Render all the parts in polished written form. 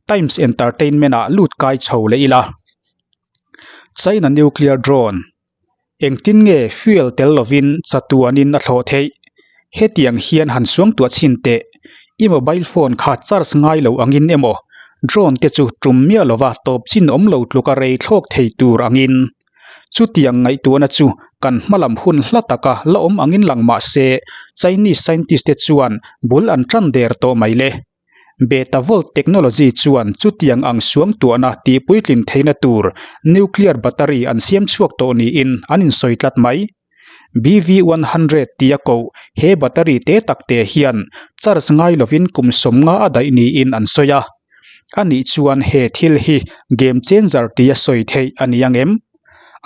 Times Entertainment ah lut kai chho leh ila. China nuclear drone Engtin nge fuel tel lovin chatuanin a thlawh theih? Hetiang hian han suangtuah chhin teh. I mobile phone kha charge ngai lo angin emaw, drone te chu tum miah lova tawp chin awm lo tluka rei thlawk thei tur angin. Chutiang ngaihtuahna chu kan hmalam hun hla taka la awm angin lang mah se, Chinese scientist te chuan bul an tan der tawh mai le. Betavolt technology chuan chutiang ang suangtuahna tihpuitlin theihna tur nuclear battery an siam chhuak tawh niin an insawi tlat mai. BV100 tia koh he battery te tak te hian charge ngai lovin kum sawmnga a daih niin an sawi a. A nih chuan he thil hi game changer tia sawi theih a ni ang em?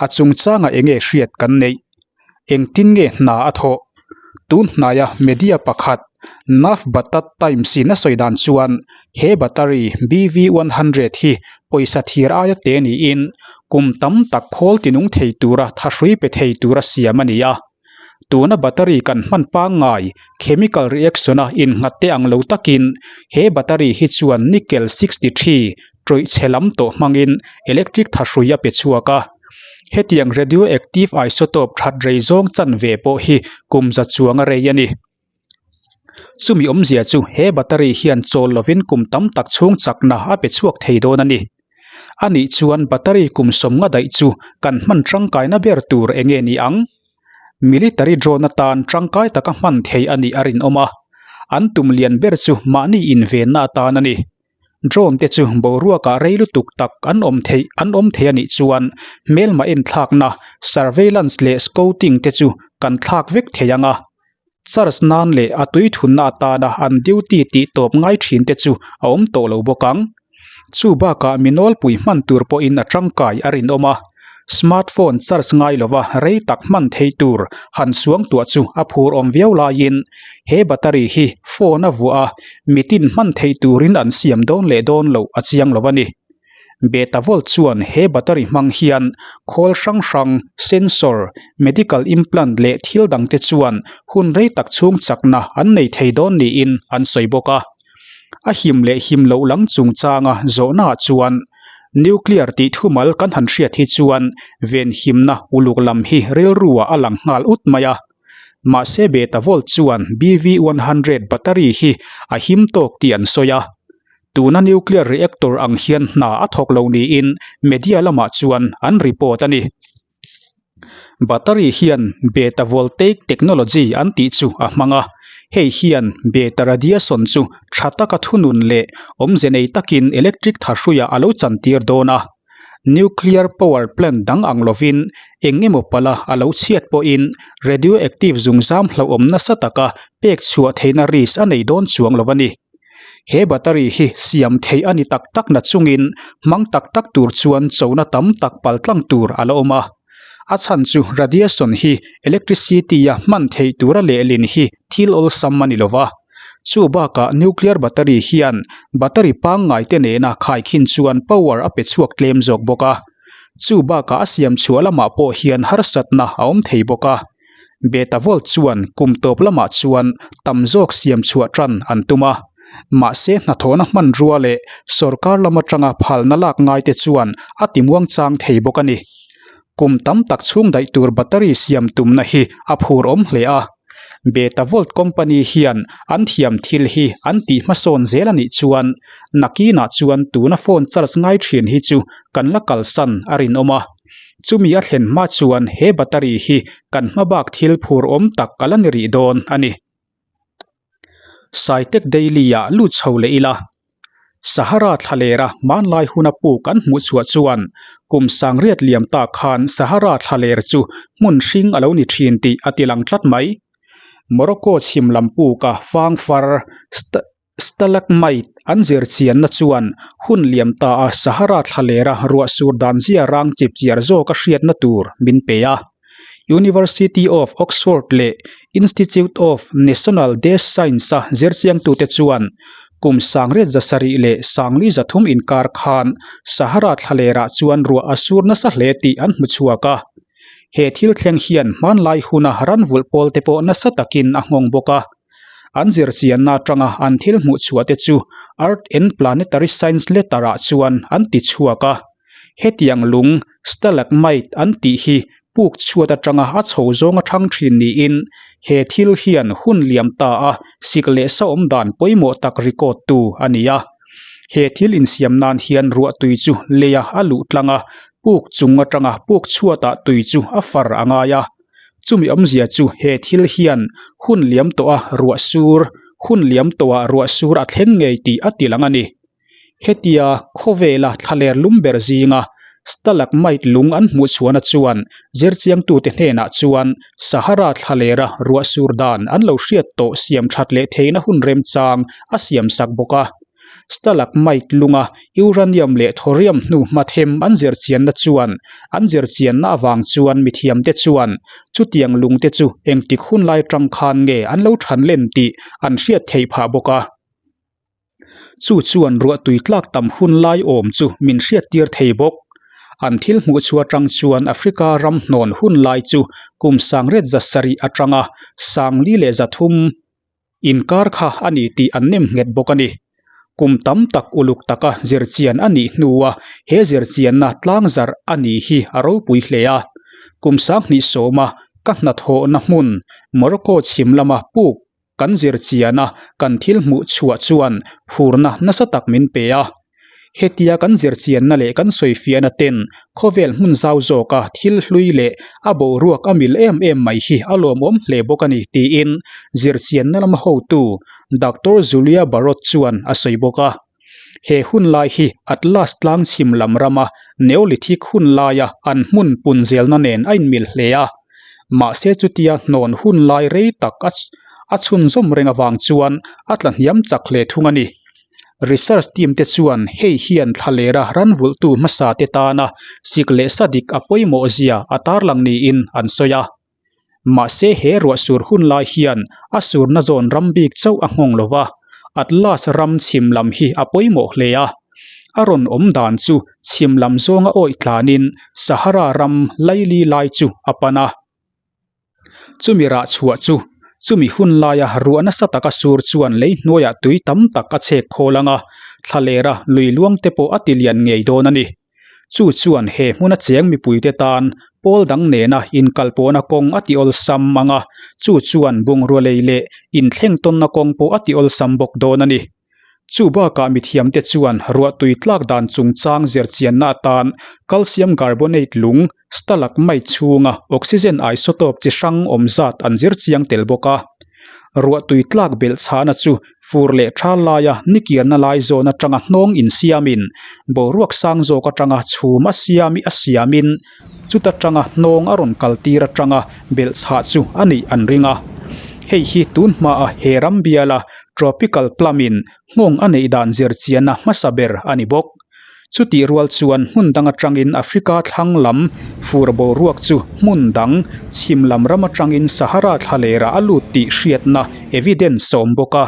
A chungchangah enge hriat kan neih? Engtin nge hna a thawh? Tun hnaia media pakhat Navbhatat Times in a sawi dan chuan he battery BV100 hi pawisa thir aia te niin kum tam tak khawl tinung thei tura thahrui pe thei tura siam a ni a. Tuna battery kan hman pangngai chemical reaction-a innghat te ang lo takin he battery hi chuan nickel 63 tawih chhe lam tawh hmangin electric thahrui a pe chhuak a. Hetiang radioactive isotope that rei zawng chanve pawh hi kum za chuang a rei a ni. Chumi awmzia chu he battery hian chawl lovin kum tam tak chhung chakna a pe chhuak thei dawn a ni. A nih chuan battery kum sawmnga daih chu kan hman tangkaina ber tur eng nge ni ang? Military drone atan tangkai taka hman thei a nih a rinawm a, an tum lian ber chu mahni invenna atan a ni. Drone te chu boruakah rei lutuk tak an awm theih an awm thei a nih chuan hmelma enthlakna, surveillance leh scouting te chu kan thlak vek thei ang a. Charge nan leh a tui thunna atana an duty tih tawp ngai thin te chu a awm tawh lo bawk ang. Chu bakah mi nawlpui hman tur pawhin a tangkai a rinawm a. Smartphone charge ngai lova rei tak hman thei tur han suangtuah chu a phur awm viau laiin he battery hi phone a vuah a, mitin hman thei turin an siam dawn leh dawn loh a chiang lo a ni. Betavolt chuan he battery hmang hian khawl hrang hrang, sensor, medical implant leh thil dangte chuan hun rei tak chhung chakna an nei thei dawn niin an sawi bawk a. A him leh him loh lam chungchanga zawhnaah chuan nuclear tih thumal kan han hriat hi chuan venhimna uluk lam hi rilruah a lang nghal ut mai a. Mahse Betavolt chuan BV100 battery hi a him tawk tih an sawi a. Tuna nuclear reactor ang hian hna a thawk lo niin media lamah chuan an report a ni. Battery hian betavoltaic technology an tih chu a hmang a, hei hian beta radiation chu tha taka thunun leh awmze nei takin electric thahruiah a lo chantir dawn a. Nuclear power plant dang ang lovin eng emaw pala a lo chhiat pawhin radioactive zungzam hlauhawm nasa taka pek chhuah theihna risk a nei dawn chuang lo a ni. He battery hi siam theih a ni tak tak na chungin hmang tak tak tur chuan chona tam tak paltlang tur a la awm a. A chhan chu radiation hi electricity a hman theih tura lehlin hi thil awlsam a ni lo va. Chu bakah nuclear battery hian battery pangngai te nena khaikhin chuan power a pe chhuak tlem zawk bawk a. Chu bakah a siam chhuah lamah pawh hian harsatna a awm thei bawk a. Betavolt chuan kum tawp lamah chuan tam zawk siam chhuah tan an tum a. Mahse hnathawhna hmanrua leh sorkar lam atanga phalna lak ngaite chuan a ti muangchang thei bawk a ni. Kum tam tak chhung daih tur battery siam tumna hi a phur awm hle a. Betavolt company hian an thiam thil hi an tih hmasawn zel a nih chuan nakinah chuan tuna phone charge ngai thin hi chu kan la kalsan a rinawm a. Chumi a thlen hma chuan he battery hi kan hma bak thil phur awm tak a la ni rih dawn a ni. Saitek Daily ah lut chho leh ila. Sahara thlalera hmanlai huna puk an hmuh chhuah chuan kum sangriat liam tak khan Sahara thlaler chu hmun hring a lo ni thin tih a ti lang tlat mai. Morocco chhim lam puka fangfar Stalagmite an zir chianna chuan hun liam ta a Sahara thlalera ruah sur dan zia rang chip chiar zawk a hriatna tur min pe a. University of Oxford leh Institute of National des Science-a zirchiangtute chuan kum sangriat zasarih leh sangli zathum inkar khan Sahara thlalerah chuan ruah a sur nasa hle tih an hmu chhuak a. He thil thleng hian hmanlai huna ranvulh pawlte pawh nasa takin a nghawng bawk a. An zirchianna atanga an thil hmuh chhuah te chu Earth and Planetary Science Letter-ah chuan an ti chhuak a. Hetiang lung, stalagmite an tih hi puk chhuat atanga a chho zawnga thang thin niin he thil hian hun liam ta a sik leh sa awm dan pawimawh tak record tu a ni a. He thil insiam nan hian ruah tui chu leia a luh tlang a, puk chung atanga puk chhuatah tui chu a far a ngai a. Chumi awmzia chu he thil hian hun liam tawha ruah sur, hun liam tawhah ruah sur a thleng ngei tih a tilang a ni. Hetia khawvela thlaler lum ber zinga stalagmite lung an hmuh chhuahna chuan zirchiangtute hnenah chuan Sahara thlalera ruah sur dan an lo hriat tawh siam that leh theihna hun remchang a siam sak bawk a. Stalagmite lunga uranium leh thorium hnu hmathem an zirchianna chuan an zirchianna avang chuan mithiamte chuan chutiang lungte chu engtik hun lai tang khan nge an lo thanlen tih an hriat theih phah bawk a. Chu chuan ruahtui tlak tam hun lai awm chu min hriattir thei bawk. An thil hmuh chu atang chuan Africa ram hnawn hun lai chu kum sangriat 700 atanga 4300 inkar kha a ni tih an nem nghet bawk a ni. Kum tam tak uluk taka zirchian a nih hnua he zirchianna tlangzarh a ni hi a ropui hle a. Kum 2010 a ka hnathawhna hmun Morocco chhim lama puk Kan zir chian a, kan thil hmuh chhuah chuan phurna nasa tak min pe a. Hetia kan zir chianna leh kan sawifiahna ten khawvel hmun zau zawka thil hlui leh a boruak a mil em em mai hi a lawmawm hle bawk a ni tiin zir chianna lama hotu Doctor Julia Barrot chuan a sawi bawk a. He hun lai hi Atlas tlang chhim lam rama Neolithic hun laia an hmun pun zelna nen a inmil hle a. Mahse chutia hnawn hun lai rei tak a chhunzawm reng avang chuan a tla hniam chak hle thung a ni. Research team te chuan hei hian thlalera ranvulhtu hmasa te tana sik leh sa dik a pawimawh zia a tarlang niin an sawi a. Mahse he ruahsur hun lai hian a surna zawn ram bik chauh a nghawng lo va, Atlas ram chhim lam hi a pawimawh hle a. A rawn awm dan chu chhim lam zawnga awih tlanin Sahara ram laili lai chu a pan a. Chumi rah chhuah chu chumi hun laia ruah nasa taka sur chuan lei hnuaiah tui tam tak a chhek khawl ang a, thlalera lui luang te pawh a ti lian ngei dawn a ni. Chu chuan he hmuna cheng mipuite tan pawl dang nena inkalpawhna kawng a ti awlsam ang a, chu chuan bungrua lei leh inthleng tawnna kawng pawh a ti awlsam bawk dawn a ni. Chu bakah mithiamte chuan ruahtui tlak dan chungchang zirchianna atan calcium carbonate lung, stalagmite chhunga oxygen isotope chi hrang awm zat an zirchiang tel bawk a. Ruahtui tlak belh chhahna chu fur leh tha laia nikirna lai zawn atanga hnawng insiamin boruak sang zawk atanga chhum a siam a siamin chuta tanga hnawng a rawn kaltir atanga belh chhah chu a nih an ring a. Hei hi tun hmaa he ram biala tropical plum in nghawng a neih dan zirchianna hmasa ber a ni bawk. Chutih rual chuan hmun dang atangin Africa thlang lam fur boruak chu hmun dang chhim lam ram atangin Sahara thlalerah a lut tih hriatna evidence a awm bawk a.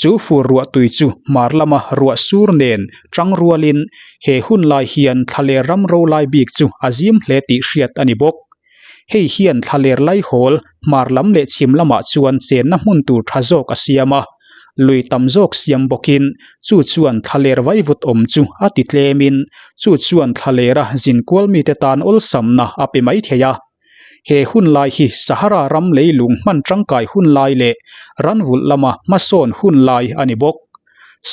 Chu fur ruah tui chu hmar lama ruah sur nen tang rualin he hun lai hian thlaler ram ro lai bik chu a zim hle tih hriat a ni bawk. Hei hian thlaler laihawl hmar lam leh chhim lamah chuan chenna hmun tur tha zawk a siam a, lui tam zawk siam bawkin chu chuan thlaler vaivut awm chu a ti tlemin chu chuan thlalera zinkual mite tan awlsamna a pe mai thei a. He hun lai hi Sahara ram leilung hman tangkai hun lai leh ranvulh lama hmasawn hun lai a ni bawk.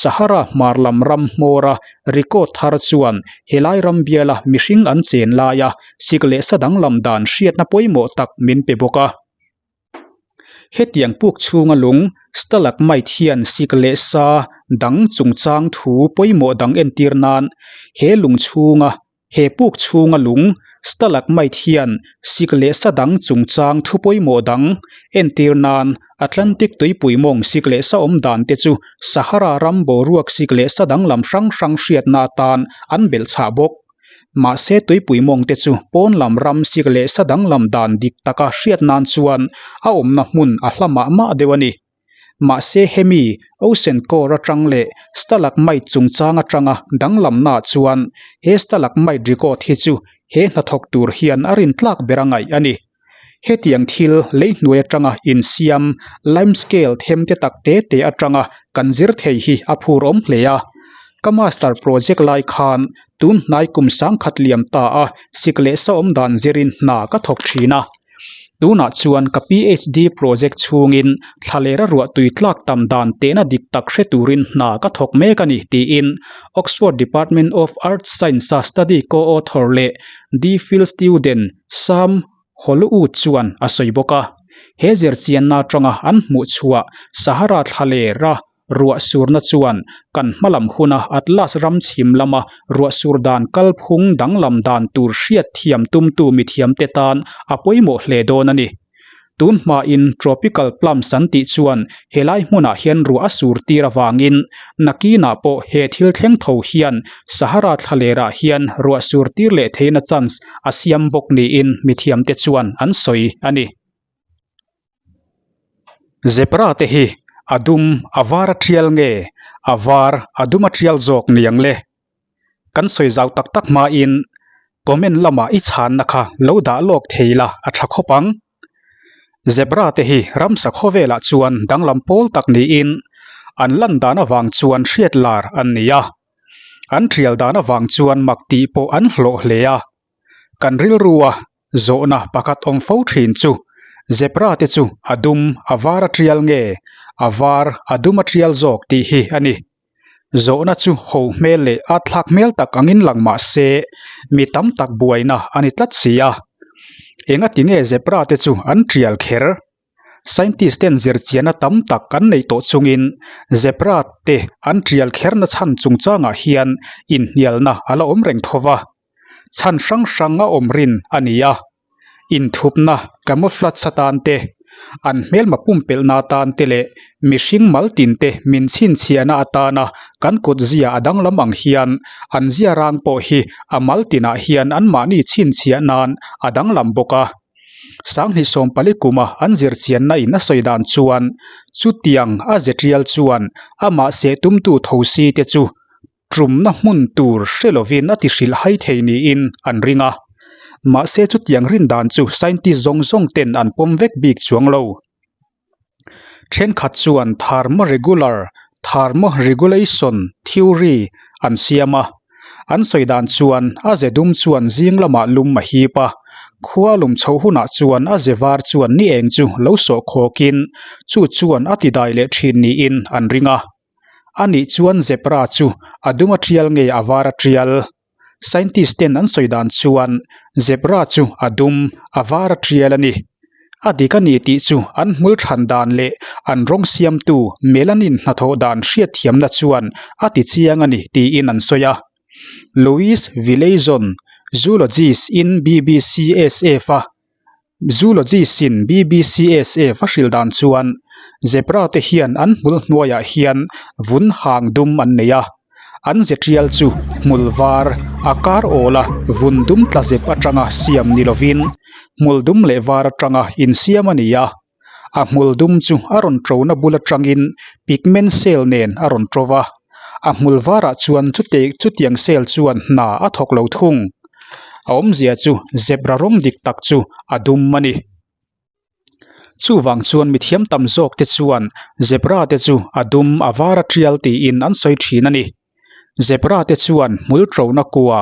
Sahara hmar lam ram hmawra record thar chuan helai ram biala mihring an chen laia sik leh sa danglam dan hriatna pawimawh tak min pe bawk a. Hetiang puk chhunga lung stalagmite hian sik leh sa dang chungchang thu pawimawh dang entir nan he lung chhunga He puk chhunga lung, stalagmite hian sik leh sa dang chungchang thu pawimawh dang entir nan Atlantic tuipui mawng sik leh sa awm dan te chu Sahara ram boruak sik leh sa danglam hrang hrang hriatna atan an belhchhah bawk. Mahse tuipui mawng te chu pawn lam ram sik leh sa danglam dan dik taka hriat nan chuan a awmna hmun a hla mah mah deuh a ni. Mahse hemi Ocean Core atang leh stalagmite chungchang atanga danglamna chuan he stalagmite record hi chu he hnathawk tur hian a rintlak ber a ngaih a ni. Hetiang thil leihnuai atanga insiam limescale them te tak te te atanga kan zir thei hi a phur awm hle a. Ka master project lai khan tun hnai kum sangkhat liam ta a sik leh sa awm dan zirin hna ka thawk thin a. Tunah chuan ka PhD project chhungin thlalera ruahtui tlak tam dan tehna dik tak hre turin hna ka thawk mek a ni tiin Oxford Department of Earth Science-a study co-author leh DPhil student Sam Hollywood chuan a sawi bawk a. He zirchianna atanga an hmuh chhuah Sahara thlalera ruah surna chuan kan hmalam huna Atlas ram chhim lama ruah sur dan kalphung danglam dan tur hriat thiam tumtu mithiamte tan a pawimawh hle dawn a ni. Tun hmain tropical plums an tih chuan helai hmunah hian ruah a sur tir avangin nakinah pawh he thil thleng tho hian Sahara thlalerah hian ruah sur tir leh theihna chance a siam bawk niin mithiamte chuan an sawi a ni. Zebra te hi a dum a var a tial nge a var a dum a tial zawk ni ang le? Kan sawi zau tak tak hmain comment lamah i chhanna kha lo dah lawk thei la a tha khawp ang. Zebra te hi ramsa khawvelah chuan danglam pawl tak niin an lan dan avang chuan hriat lar an ni a. An tial dan avang chuan mak tih pawh an hlawh hle a. Kan rilrua Zawhna pakhat awm fo thin chu, Zebra te chu a dum, a var a tial nge, a var, a dum a tial zawk tih hi a ni. Zawhna chu ho hmel leh at thlak hmel tak angin lang mah se, mi tam tak buaina a ni tlat si a. Engati nge zebra te chu an tial kher? Scientist ten zirchianna tam tak an nei tawh chungin zebra te an tial kherna chhan chungchangah hian inhnialna a la awm reng tho va. Chhan hrang hrang a awm rin a ni a, inthupna camouflage atan te, an hmelma pumpelhna atan te leh mihring mal tin te min chhinchhiahna atana kan kut zia a danglam ang hian an zia rang pawh hi a mal tinah hian anmahni chhinchhiah nan a danglam bawk a. Sanghnih sawmpali kuma an zirchianna in a sawi dan chuan chutiang a ze tial chuan amah seh tumtu thosi te chu tumna hmun tur hre lovin a ti hrilh hai thei niin an ring a. Mahse chutiang rin dan chu scientist zawng zawng ten an pawm vek bik chuang lo. Thenkhat chuan thermoregular, thermoregulation theory an siam a. An sawi dan chuan a ze dum chuan zing lamah lum a hip a, khua lum chhoh hunah chuan a ze var chuan ni eng chu lo sawh khawkin chu chuan a ti dai leh thin niin an ring a. Anih chuan zebra chu a dum a tial nge a var a tial? Scientist ten an sawi dan chuan zebra chu a dum, a var a tial a ni. A dik a ni tih chu an hmul than dan leh an rawng siamtu melanin hnathawh dan hriatthiamna chuan a ti chiang a ni tiin an sawi a. Louis Villazon, zoologist in BBCSF a Zoologist-in BBCSF a hrilh dan chuan zebra te hian an hmul hnuaiah hian vun hang dum an nei a, an ze tial chu hmul var a kar awl a vun dum tla zep atanga siam ni lovin hmul dum leh var atanga insiam a ni a, a hmul dum chu a rawn ṭona bul atangin pigment cell nen a rawn ṭo va, a hmul varah chuan chute chutiang cell chuan hna a thawk lo thung. A awmzia chu zebra rawng dik tak chu a dum a ni. Chuvang chuan mithiam tam zawk te chuan zebra te chu a dum a var a tial tiin an sawi thin a ni. Zebra te chuan hmul ṭona kua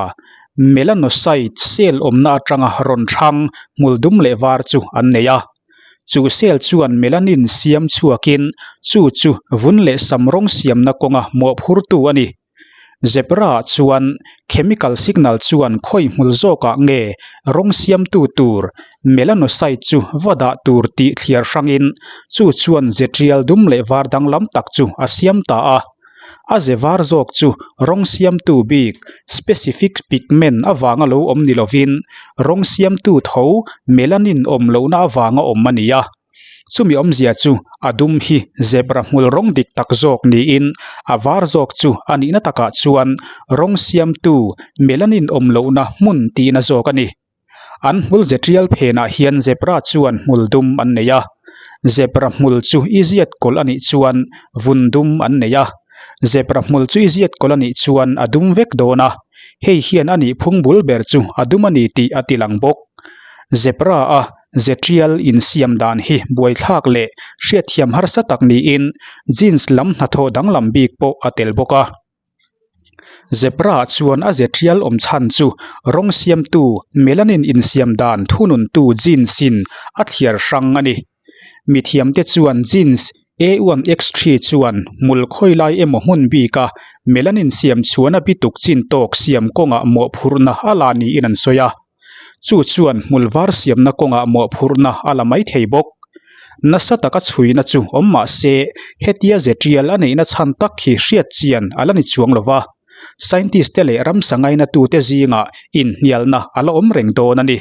melanocyte cell awmna atanga rawn hrang hmul dum leh var chu an nei a. Chu cell chuan melanin siam chhuakin chu chu vun leh sam rawng siamna kawnga mawhphurtu a ni. Zebra ah chuan chemical signal chuan khawi hmul zawkah nge rawng siamtu tur melanocyte chu va dah tur tih thliar hrangin chu chuan ze tial dum leh var danglam tak chu a siam ta a. A ze var zawk chu rawng siamtu bik, specific pigment, avanga lo awm ni lovin rawng siamtu tho melanin awm lohna avanga awm a ni a. Chumi awmzia chu a dum hi zebra hmul rawng dik tak zawk niin a var zawk chu a nihna takah chuan rawng siamtu melanin awm lohna hmun tihna zawk a ni. An hmul ze tial phenah hian zebra chuan hmul dum an nei a. Zebra hmul chu i ziat kawlh a nih chuan vun dum an nei a. Zebra hmul chu i ziat kawlh a nih chuan a dum vek dawn a. Hei hian a nih phung bul ber chu a dum a ni tih a tilang bawk. Zebra a. Ze tial insiam dan hi buaithlak leh hriatthiam harsa tak niin genes lam hnathawh danglam bik pawh a tel bawk a. Zebra chuan a ze tial awm chhan chu rawng siamtu melanin insiam dan thununtu genes in a thliar hrang a ni. Mithiamte chuan genes A1X3 chuan hmul khawi lai emaw hmun bika melanin siam chhuahna bituk chin tawk siam kawngah mawhphurhna a la niin an sawi a. Chu chuan hmul var siamna kawngah mawhphurhna a la mai thei bawk. Nasa taka chhuina chu awm mah se, hetia ze tial a neihna chhan tak hi hriat chian a la ni chuang lo va. Scientist te leh ramsa ngainatute zingah inhnialna a la awm reng dawn a ni.